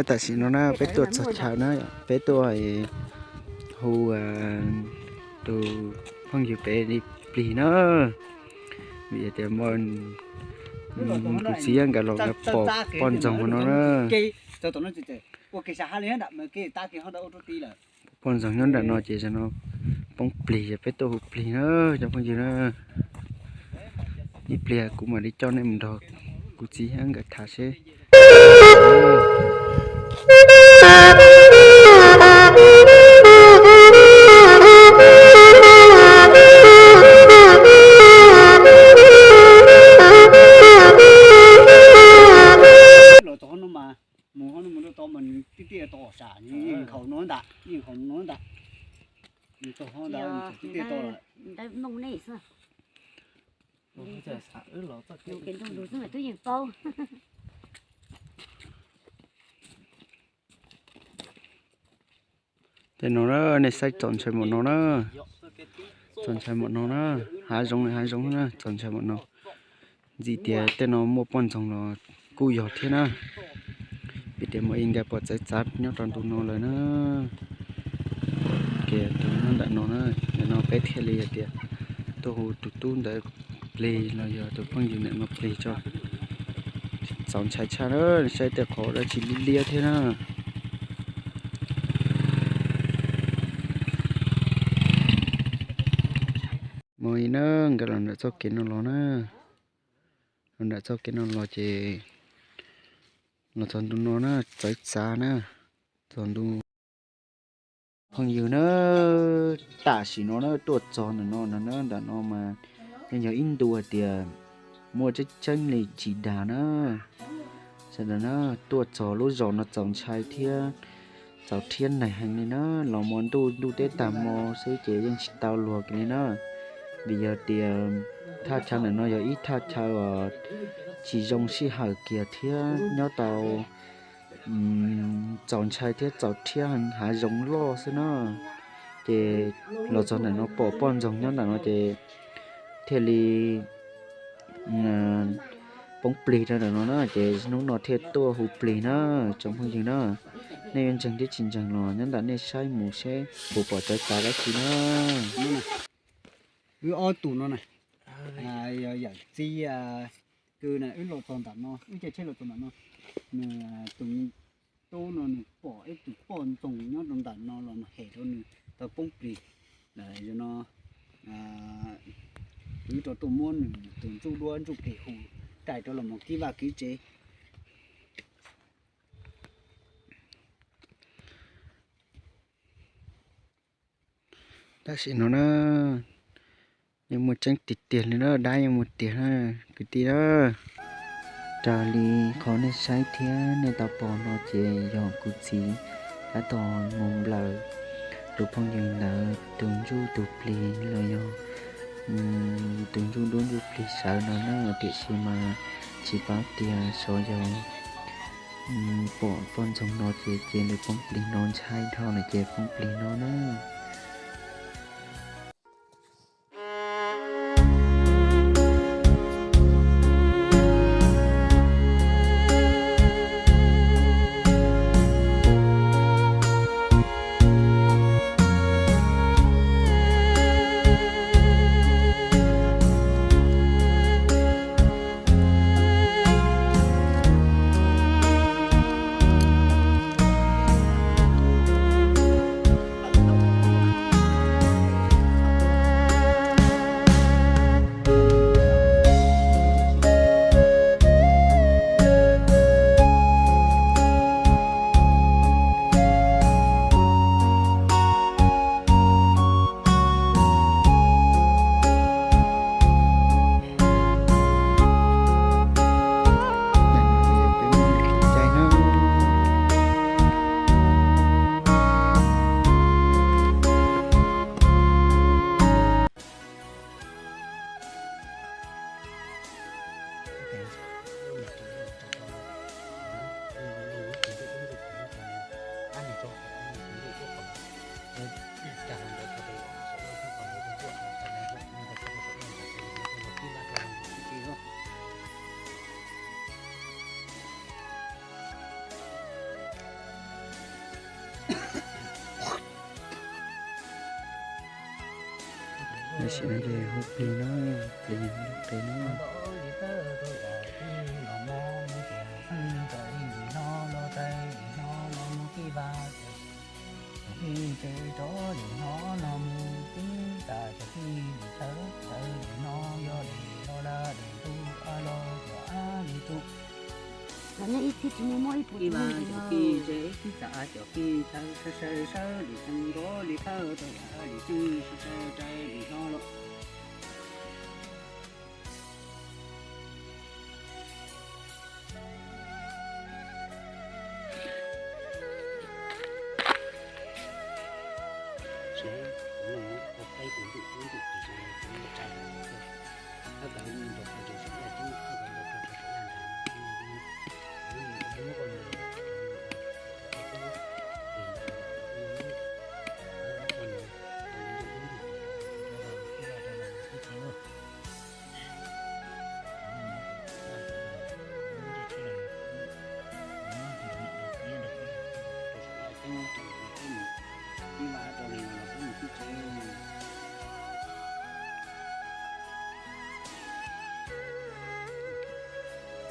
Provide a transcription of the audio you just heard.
Tam sim no na peb tuaj txog chaw na, peb tuaj hu tus phooj ywg peb li plig na, vim tias kuv txiv nkawd los nkawd pom poj ntxoog no na. Poj ntxoog nyob nram no ces no poob plig, peb tuaj hu plig na cov phooj ywg na. Ib pliag kuv mam li coj nej mus nrog kuv txiv nkawd tham seb. Los txog no mas, mus ho mus rau tod mas nws tij tiaj to sam, yeej nkhaus no ntag, yeej nkhaus no ntag. Nws txog ho ntawd tij tiaj to lawm. Tej no na, nej saib txaus ntshai npaum no na, txaus ntshai npaum no na, hav zoov li hav zoov na, txaus ntshai npaum no. Ntxim tias tej no muaj poj ntxoog los kuj yog thiab na, vim tias mas nkawd pom txawv txav nyob rau ntu no lawm na. Ces tus nyob ntawm no na, ntawm no peb thiaj li hais tias tuaj hu tus tub ntawd plig los yog tus phooj ywg ntawm no plig tso. Txaus ntshai tshaj na, saib tej qhov dab tsi liab liab thiab na. Mus i na, nkawd los nram txoj kev no los na, los nram txoj kev no los ces los txog ntu no na, txawv txav na, txog ntu. Phooj ywg na, tam sim no na tuaj txog ntawm no no na, ntawm no mas yeej yog ib ntu hais tias muaj tseeb tseeb li tsis dag na. Sawv daws na, tuaj txog lub zos no txaus ntshai thiab txaus rhiab neeg heev li na, los hmo ntuj ntuj teb tag hmo xwb ces yeej tsis tau luag kiag li na. Vim yog tias thaj chaw ntawm no yog ib thaj chaw uas tsis zoo sij hawm kiag thiab nyob tau txaus ntshai thiab txaus rhiab heev, hav zoov loj xwb na. Ces los txog ntawm no pom poj ntxoog nyob ntawm no ces thiaj li poob plig rau ntawm no na, ces hnub no thiaj tuaj hu plig na, tsoom phooj ywg na. Nej yuav ntseeg thiab tsis ntseeg los nyob ntawm nej saib mus seb puas pom txawv txav dab tsi na. Wb ob tug no na, yog yawm txiv kwv na, wb los txog ntawm no, wb caij tsheb los txog ntawm no, nws tus tub no nws pom ib tug poj ntxoog nyob rau ntawm no los nws hem rau nws tau poob plig. Yog no wb rov tuaj muab nws tus ntsuj duab ntsuj plig hu rais rau los mus kib vaj kib tsev. Tam sim no na, yeej muaj tseeb tiag tiag li na, dab yeej muaj tiag na, kwv tij na. Raws li qhov nej saib thiab nej tau pom no ces yog kuv txiv tab tom mus nplawm tus phooj ywg ntawd tus ntsuj tus plig los yog tus ntsuj duab ntsuj plig sawv no na, tiam sis mas tsis paub tias xyov yog pom poj ntxoog no ces cia li poob plig no, ntshai dhau lawm ces poob plig no na. Tam sim no ces hu plig no, ces yog qe no. Ib vas cov kis ntse, ib txhis tsav cov kis thawv, sawv sawv sawv li tsees nrov li thawj rau li tsees, sawv sawv raws li no los.